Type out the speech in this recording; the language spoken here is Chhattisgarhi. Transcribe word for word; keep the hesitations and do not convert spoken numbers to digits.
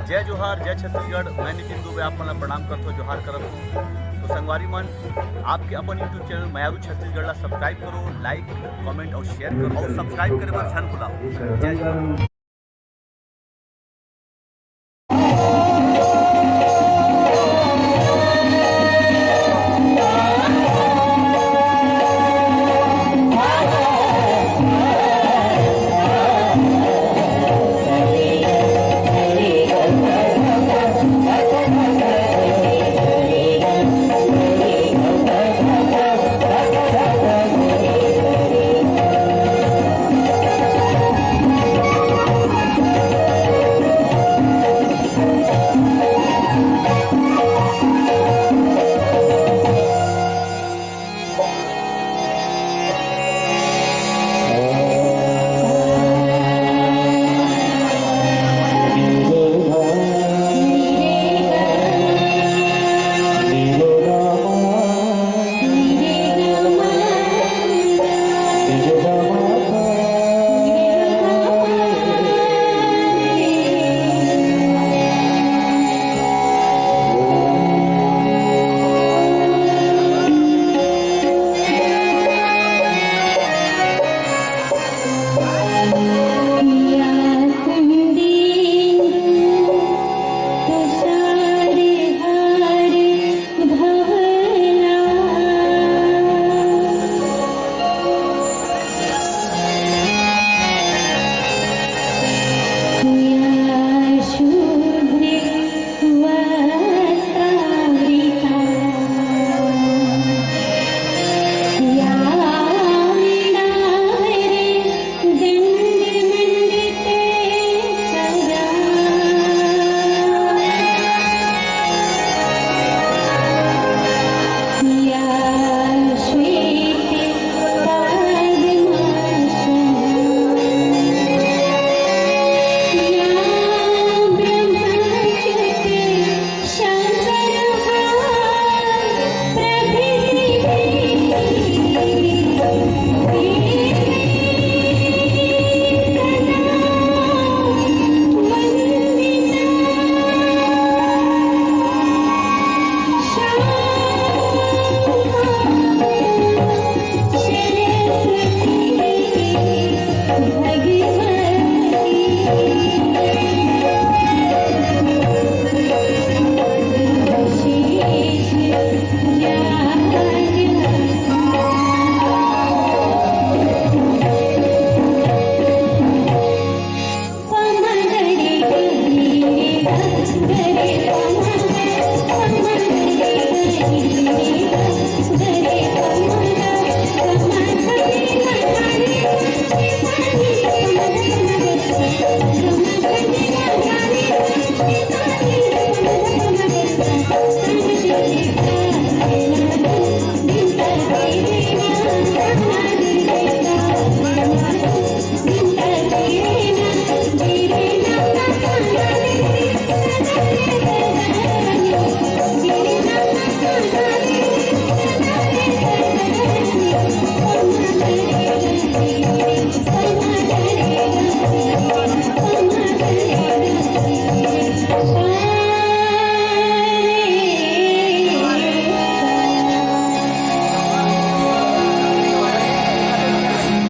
जय जोहार, जय छत्तीसगढ़। मैं नितिन दुबे आप मन ला प्रणाम करत हूँ, जोहार करत हूँ। तो संगवारी मन, आपके अपन YouTube चैनल मयारू छत्तीसगढ़ ला सब्सक्राइब करो, लाइक, कमेंट और शेयर करो और सब्सक्राइब करे बर झन भुलाओ। जय जोहार।